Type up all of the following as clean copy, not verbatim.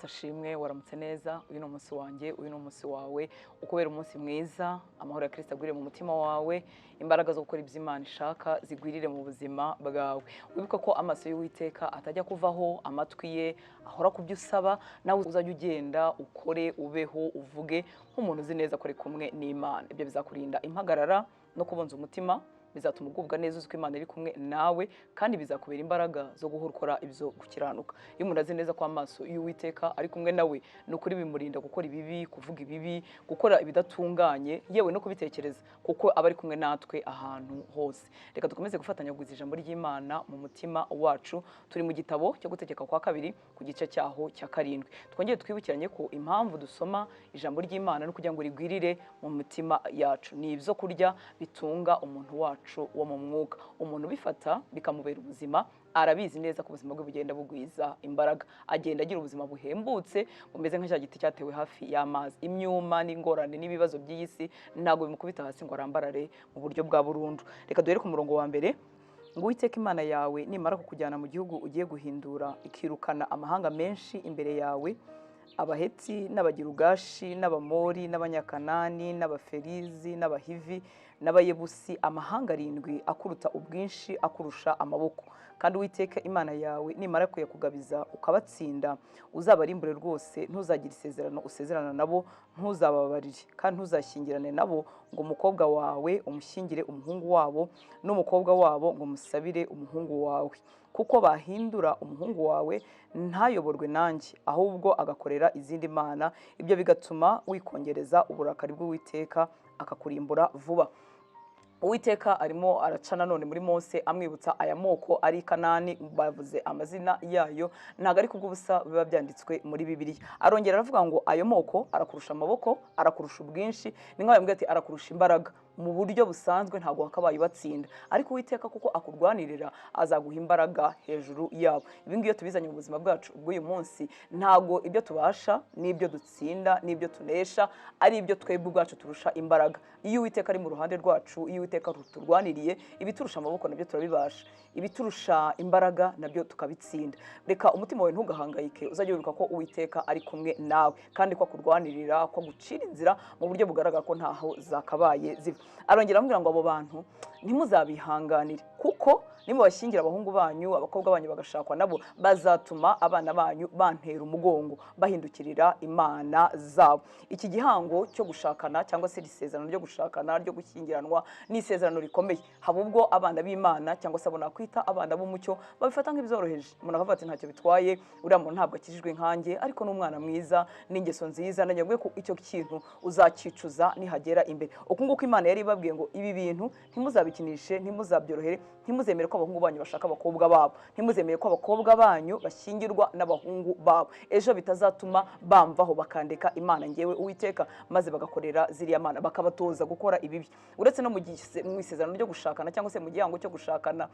Yesu ashimwe. Waramutse neza. Uyu ni umunsi wanjye, uyu ni umunsi wawe. Ukubera umunsi mwiza, amahoro ya Kirisito agwirire mu mutima wawe, imbaraga zo gukora ibyo Imana ishaka zigwirire mu buzima bwawe. Wibuke ko amaso y'Uwiteka atajya kuvaho, amatwi ye ahora ku byo usaba. Nawe uzajya ugenda ukore, ubeho, uvuge nk'umuntu uzi neza ko ari kumwe n'Imana. Ibyo bizakurinda impagarara no kubunza umutima, bizatuma ugubwa neza uzi ko Imana iri kumwe nawe, kandi bizakubera imbaraga zo guhora ukora ibyo gukiranuka. Iyo umuntu azi neza ko amaso y'Uwiteka ari kumwe nawe, ni ukuri bimurinda gukora ibibi, kuvuga ibibi, gukora ibidatunganye, yewe no kubitekereza, kuko aba ari kumwe natwe ahantu hose. Reka dukomeze gufatanya kugwiza ijambo ry'Imana mu mutima wacu. Turi mu gitabo cyo Gutegeka kwa Kabiri, ku gice cyaho cya 7. Twongere twibukiranye ko impamvu dusoma ijambo ry'Imana no kugira ngo rigwirire mu mitima yacu, ni ibyo kurya bitunga umuntu wacu wo mu mwuka. Umuntu ubifata bikamubera ubuzima, arabizi neza ko ubuzima bwe bugenda bugwiza imbaraga, agenda agira ubuzima buhembutse, bumeze nka cya giti cyatewe hafi y'amazi. Imyuma n'ingorane n'ibibazo by'iyi si ntabwo bimukubita hasi ngo arambarare mu buryo bwa burundu. Reka duhere ku murongo wa 1 ngo: "Uwiteka Imana yawe nimara kukujyana mu gihugu ugiye guhindura, ikirukana amahanga menshi imbere yawe, Abaheti n'Abagirugashi n'Abamori n'Abanyakanani n'Abaferizi n'Abahivi n'Abayebusi, amahanga 7 akuruta ubwinshi, akurusha amaboko, kandi Uwiteka Imana yawe nimara kuyakugabiza ukabatsinda, uzabarimbure rwose. Ntuzagire isezerano usezerana nabo, ntuzababarire, kandi ntuzashyingirane nabo ngo umukobwa wawe umushyingire umuhungu wabo, n'umukobwa wabo ngo umusabire umuhungu wawe, kuko bahindura umuhungu wawe ntayoborwe nanjye, ahubwo agakorera izindi mana, ibyo bigatuma wikongereza uburakari bw'Uwiteka, akakurimbura vuba." Uwiteka arimo araca nanone muri Mose, amwibutsa aya moko ari i Kanani. Bavuze amazina yayo, ntabwo ari kubw'ubusa biba byanditswe muri Bibiliya. Arongera aravuga ngo ayo moko arakurusha amaboko, arakurusha ubwinshi. Ni nk'aho yambwiye ati arakurusha imbaraga mu buryo busanzwe, ntabwo wakabaye ubatsinda, ariko Uwiteka kuko akurwanirira azaguha imbaraga hejuru yabo. Ibi ngibi iyo tubizanye mu buzima bwacu bw'uyu munsi, ntabwo ibyo tubasha n'ibyo dutsinda n'ibyo tunesha ari ibyo twebwe ubwacu turusha imbaraga. Iyo Uwiteka ari mu ruhande rwacu, iyo Uwiteka turwaniriye, ibiturusha amaboko nabyo turabibasha, ibiturusha imbaraga nabyo tukabitsinda. Reka umutima wawe ntugahangayike, uzajya wibuka ko Uwiteka ari kumwe nawe, kandi ko akurwanirira, ko agucira inzira mu buryo bugaragara ko ntaho zakabaye ziva. Arongera amubwira ngo abo bantu ntimuzabihanganire, kuko nimubashyingira abahungu banyu, abakobwa banyu bagashakwa nabo, bazatuma abana banyu bantera umugongo, bahindukirira imana zabo. Iki gihango cyo gushakana, cyangwa se iri sezerano ryo gushakana, ryo gushyingiranwa, ni isezerano rikomeye. Haba ubwo abana b'Imana, cyangwa se abo nakwita abana b'umucyo, babifata nk'ibyoroheje. Umuntu akavuga ati ntacyo bitwaye, uriya muntu ntabwo akijijwe nkanjye, ariko ni umwana mwiza n'ingeso nziza. Nanjye ko icyo kintu uzakicuza nihagera imbere. Uku nguku Imana yari ibabwiye ngo ibi bintu ntimuzabikinishe, ntimuzabyorohere, ntimuzemere ko abahungu banyu bashaka abakobwa babo, ntimuzemere ko abakobwa banyu bashyingirwa n'abahungu babo, ejo bitazatuma bamvaho bakandeka Imana ngewe Uwiteka, maze bagakorera ziriya mana, bakabatoza gukora ibibi. Uretse no mu isezerano ryo gushakana, cyangwa se mu gihango cyo gushakana,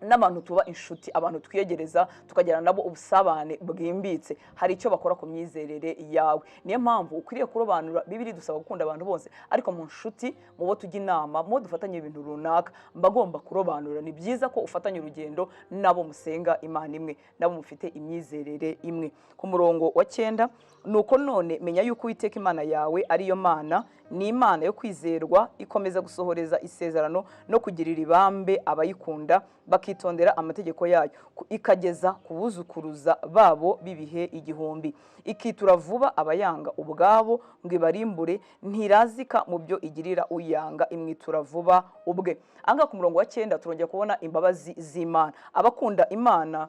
n'abantu tuba inshuti, abantu twiyegereza, tukagirana nabo ubusabane bwimbitse, hari icyo bakora ku myizerere yawe. Niyo mpamvu ukwiriye kurobanura. Bibiliya idusaba gukunda abantu bose, ariko mu nshuti, mu bo tujya inama, mu bo dufatanya ibintu runaka, mba agomba kurobanura. Ni byiza ko ufatanya urugendo n'abo musenga Imana imwe, n'abo mufite imyizerere imwe. Ku murongo wa 9: "Nuko none menya yuko Uwiteka Imana yawe ariyo Mana, ni Imana yo kwizerwa, ikomeza gusohoreza isezerano no kugirira ibambe abayikunda bakitondera amategeko yayo, ikageza ku buzukuruza babo b'ibihe 1000. Ikitura vuba abayanga ubwabo ngo ibarimbure, ntirazika mu byo igirira uyanga, imwitura vuba ubwe." Ahangaha ku murongo wa 9 turongera kubona imbabazi z'Imana. Abakunda Imana,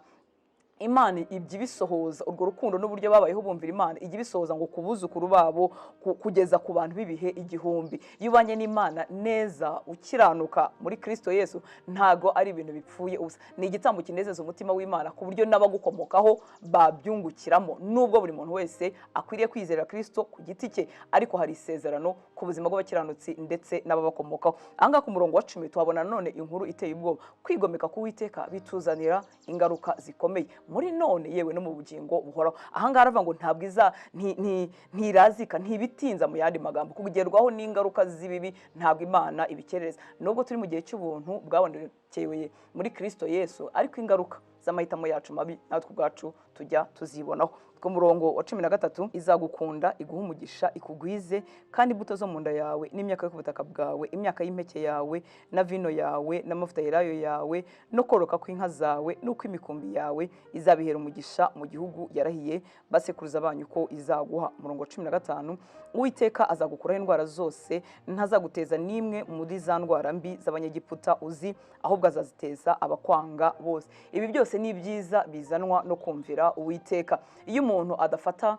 Imana ijya ibisohoza urwo rukundo n'uburyo babayeho bumvira Imana, ijya ibisohoza ngo ku buzukuru babo, kugeza ku bantu b'ibihe 1000. Iyo ubanye n'Imana neza, ukiranuka muri Kirisito Yesu, ntago ari ibintu bipfuye ubusa, ni igitambo kinezeza umutima w'Imana, ku buryo n'abagukomokaho babyungukiramo. Nubwo buri muntu wese akwiriye kwizera Kirisito ku giti cye, ariko hari isezerano ku buzima bw'abakiranutsi ndetse n'ababakomokaho. Ahangaha ku murongo wa 10 tuhabona nanone inkuru iteye ubwoba. Kwigomeka k'Uwiteka bituzanira ingaruka zikomeye muri none, yewe no mu bugingo buhoraho. Ahangaha aravuga ngo ntabwo iza ntirazika, ntibitinza. Mu yandi magambo, kugerwaho n'ingaruka z'ibibi ntabwo Imana ibikerereza. Nubwo turi mu gihe cy'ubuntu bwabonekeye muri Kirisito Yesu, ariko ingaruka z'amategeko y'icyaha ziracyari. z'amahitamo yacu mabi natwe ubwacu tujya tuzibonaho. Ku murongo wa 13, izagukunda, iguha umugisha, ikugwize, kandi imbuto zo mu nda yawe n'imyaka yo ku butaka bwawe, imyaka y'impeke yawe na vino yawe n'amavuta y'elayo yawe no kororoka kw'inka zawe n'uko imikumbi yawe, izabihera umugisha mu gihugu yarahiye basekuruza banyu ko izaguha. Umurongo wa 15, Uwiteka azagukuraho indwara zose, ntazaguteza n'imwe muri za ndwara mbi z'Abanyegiputa uzi, ahubwo azaziteza abakwanga bose. Ibi byose ni ibyiza bizanwa no kumvira Uwiteka. Iyo umuntu adafata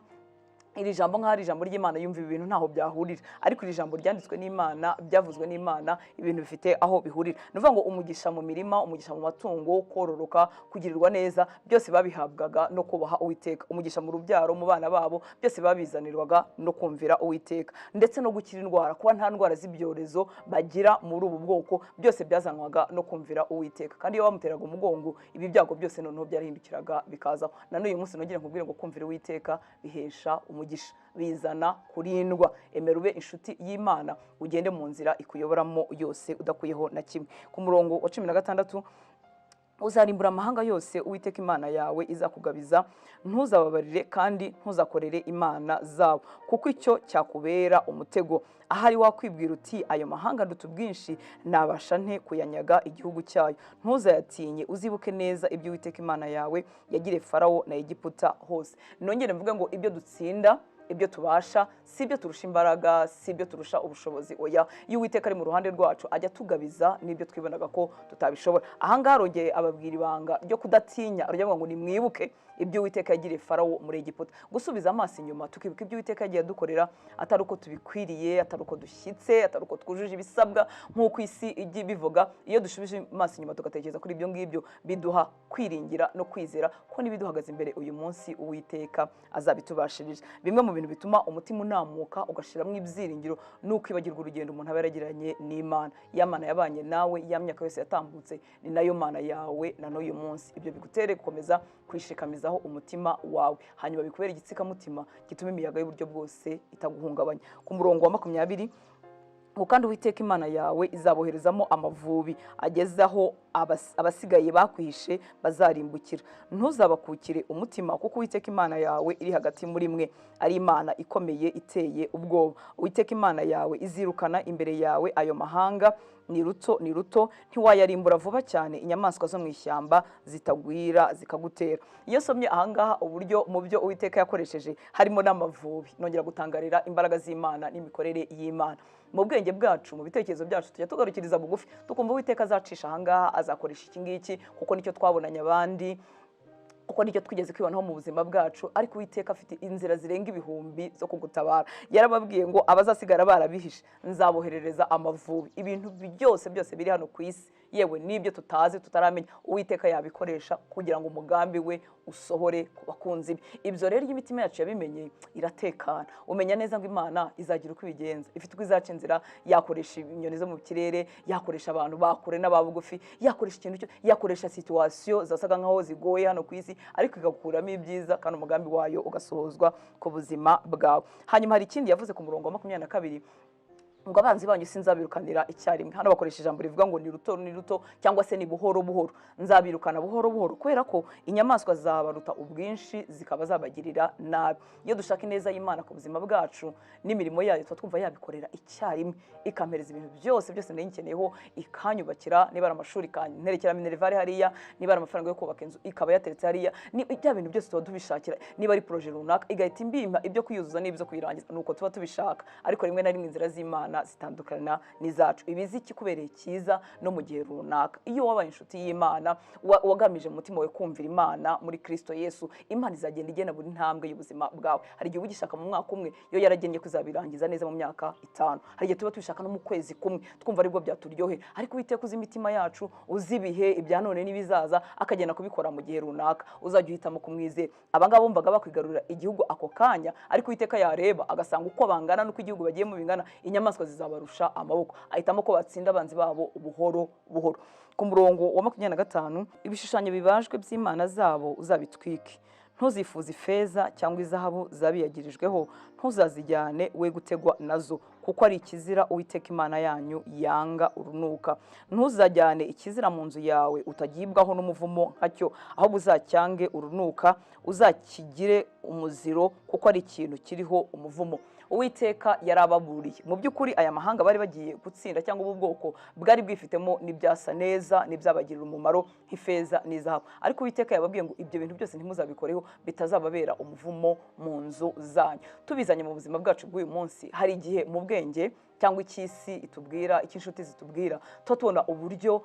iri jambo nk'aho ari ijambo ry'Imana, yumva ibi bintu ntaho byahurira, ariko iri jambo ryanditswe n'Imana, byavuzwe n'Imana, ibintu bifite aho bihurira. Ni ukuvuga ngo umugisha mu mirima, umugisha mu matungo, kororoka, kugirirwa neza, byose babihabwaga no kubaha Uwiteka. Umugisha mu rubyaro, mu bana babo, byose babizanirwaga no kumvira Uwiteka, ndetse no gukira indwara, kuba nta ndwara z'ibyorezo bagira muri ubu bwoko, byose byazanwaga no kumvira Uwiteka. Kandi iyo bamuteraga umugongo, ibi byago byose noneho byarahindukiraga bikazaho. Na n'uyu munsi nongere nkubwire ngo kumvira Uwiteka bihesha umugisha, bizana kurindwa. Emera ube inshuti y'Imana, ugende mu nzira ikuyoboramo yose udakuyeho na kimwe. Ku murongo wa 16, uzarimbura amahanga yose Uwiteka Imana yawe izakugabiza, ntuzababarire kandi ntuzakorere imana zabo, kuko icyo cyakubera umutego. Ahari wakwibwira uti ayo mahanga nduta ubwinshi, nabasha nte kuyanyaga igihugu cyayo? Ntuzayatinye, uzibuke neza ibyo Uwiteka Imana yawe yagiriye Farawo na Egiputa hose. Nongere mvuge ngo ibyo dutsinda, ibyo tubasha, si ibyo turusha imbaraga, si ibyo turusha ubushobozi, oya. Iyo Uwiteka ari mu ruhande rwacu, ajya atugabiza n'ibyo twibonaga ko tutabishobora. Ahangaha arongeye ababwira ibanga ryo kudatinya, aravuga ngo nimwibuke ibyo Uwiteka yagiriye Farawo muri Egiputa. Gusubiza amaso inyuma tukibuka ibyo Uwiteka yagiye adukorera, atari uko tubikwiriye, atari uko dushyitse, atari uko twujuje ibisabwa nk'uko isi ijya ibivuga. Iyo dushubije amaso inyuma tugatekereza kuri ibyo ngibyo, biduha kwiringira no kwizera ko n'ibiduhagaze imbere uyu munsi Uwiteka azabitubashirije. Bimwe mu bintu bituma umutima unamuka ugashiramo ibyiringiro ni ukwibagirwa urugendo umuntu aba yaragiranye n'Imana. Ya Mana yabanye nawe ya myaka yose yatambutse, ni nayo Mana yawe na n'uyu munsi. Ibyo bigutere gukomeza kwishikamizaho umutima wawe, hanyuma bikubera igitsikamutima gituma imiyaga y'uburyo bwose itaguhungabanya. Ku murongo wa 20 ngo kandi Uwiteka Imana yawe izaboherezamo amavubi ageze aho abasigaye bakwihishe bazarimbukira. Ntuzabakukire umutima, kuko Uwiteka Imana yawe iri hagati muri mwe ari Imana ikomeye iteye ubwoba. Uwiteka Imana yawe izirukana imbere yawe ayo mahanga, ni ruto ni ruto, ntiwayarimbura vuba cyane, inyamaswa zo mu ishyamba zitagwira zikagutera. Iyo nsomye ahangaha uburyo mu byo Uwiteka yakoresheje harimo n'amavubi, nongera gutangarira imbaraga z'Imana n'imikorere y'Imana. Mu bwenge bwacu, mu bitekerezo byacu, tujya tugarukiriza bugufi, tukumva Uwiteka azacisha ahangaha, azakoresha iki ngiki, kuko nicyo twabonanye abandi, kuko nicyo twigeze kwibonaho mu buzima bwacu. Ariko Uwiteka afite inzira zirenga ibihumbi zo kugutabara. Yarababwiye ngo abazasigara barabihishe nzaboherereza amavubi. Ibintu byose byose biri hano ku isi, yewe n'ibyo tutazi tutaramenya, Uwiteka yabikoresha kugira ngo umugambi we usohore ku bakunzi be. Ibyo rero iyo imitima yacu yabimenye iratekana, umenya neza ngo Imana izagira uko ibigenza, ifite uko izaca inzira. Yakoresha inyoni zo mu kirere, yakoresha abantu bakure n'aba bugufi, yakoresha ikintu cyo, yakoresha situation zasaga nkaho zigoye hano ku isi, ariko igakuramo ibyiza kandi umugambi wayo ugasohozwa ku buzima bwawe. Hanyuma hari ikindi yavuze ku murongo wa 22 ngo abanzi banyu sinzabirukanira icyarimwe. Hano bakoresha ijambo rivuga ngo ni ruto ni ruto, cyangwa se ni buhoro buhoro. Nzabirukana buhoro buhoro, kubera ko inyamaswa zabaruta ubwinshi zikaba zabagirira nabi. Iyo dushaka ineza y'Imana ku buzima bwacu n'imirimo yayo, tuba twumva yabikorera icyarimwe, ikampereza ibintu byose byose nari nkeneyeho, ikanyubakira, niba ari amashuri ikanterekera minerval hariya, niba ari amafaranga yo kubaka inzu ikaba yateretse hariya, ni bya bintu byose tuba tubishakira, niba ari projet runaka igahita imbimpa ibyo kuyuzuza n'ibyo kuyirangiza, nuko tuba tubishaka. Ariko rimwe na rimwe inzira z'Imana zitandukana n'izacu. Ibizi ikikubereye cyiza no mu gihe runaka. Iyo wabaye inshuti y'Imana, wagamije mu mutima wawe kumvira Imana muri Kristo Yesu, Imana izagenda igena buri ntambwe y'ubuzima bwawe. Hari igihe uba ugishaka mu mwaka umwe, iyo yaragennye kuzabirangiza neza mu myaka 5. Hari igihe tuba tubishaka no mu kwezi kumwe, twumva aribwo byaturyohera, ariko Uwiteka uzi imitima yacu, uzi ibihe ibya none n'ibizaza, akagenda kubikora mu gihe runaka. Uzajya uhitamo kumwizera. Abangaba bumvaga bakwigarurira igihugu ako kanya, ariko Uwiteka yareba agasanga uko bangana n'uko igihugu bagiyemo bingana, inyamaswa zizabarusha amaboko, ahitamo ko batsinda abanzi babo buhoro buhoro. Ku murongo wa 25, ibishushanyo bibajwe by'imana zabo uzabitwike. Ntuzifuze ifeza cyangwa izahabu zabiyagirijweho, ntuzazijyane, we gutegwa nazo, kuko kuko ari ikizira Uwiteka Imana yanyu yanga urunuka. Ntuzajyane ikizira mu nzu yawe, utagibwaho n'umuvumo nkacyo, ahubwo uzacyange urunuka, uzakigire umuziro, kuko ari ikintu kiriho umuvumo. Uwiteka yarababuriye. Mu by'ukuri aya mahanga bari bagiye gutsinda, cyangwa ubu bwoko bwari bwifitemo n'ibyasa neza n'ibyabagirira umumaro nk'ifeza n'izahabu, ariko Uwiteka yababwiye ngo ibyo bintu byose ntimuzabikoreho, bitazababera umuvumo mu nzu zanyu. Tubizanye mu buzima bwacu bw'uyu munsi, hari igihe mu bwenge cyangwa icy'isi itubwira, icyo inshuti zitubwira, tuba tubona uburyo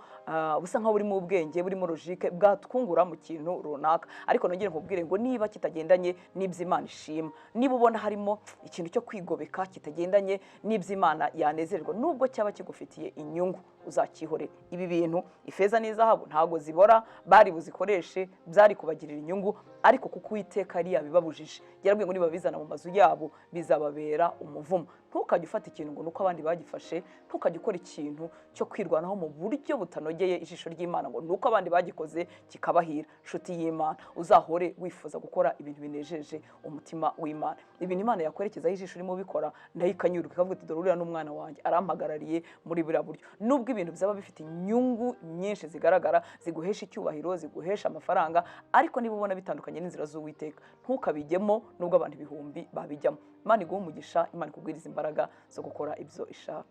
busa nkaho burimo ubwenge, burimo logique, bwatwungura mu kintu runaka. Ariko nongere nkubwire ngo niba kitagendanye n'ibyo Imana ishima, niba ubona harimo ikintu cyo kwigobeka kitagendanye n'ibyo Imana yanezerwa, nubwo cyaba kigufitiye inyungu, uzakihorera. Ibi bintu, ifeza n'izahabu, ntabwo zibora, bari buzikoreshe, byari kubagirira inyungu, ariko kuko Uwiteka yari yabibabujije, yarabwiye ngo nibabizana mu mazu yabo bizababera umuvumo. Ntukajye ufata ikintu ngo nuko abandi bagifashe, ntukajye ukora ikintu cyo kwirwanaho mu buryo butanogeye ijisho ry'Imana ngo nuko abandi bagikoze kikabahira. Nshuti y'Imana, uzahore wifuza gukora ibintu binejeje umutima w'Imana, ibintu Imana yakwerekezaho ijisho urimo ubikora, nayo ikanyurwa, ikavuga iti: "Dore uriya n'umwana wanjye, arampagarariye muri buriya buryo." Nubwo ibintu byaba bifite inyungu nyinshi zigaragara, ziguhesha icyubahiro, ziguhesha amafaranga, ariko niba ubona bitandukanye n'inzira z'Uwiteka, ntukabijyemo, nubwo abantu ibihumbi babijyamo. Imana iguhe umugisha, Imana ikugwiriza imbaraga zo gukora ibyo ishaka.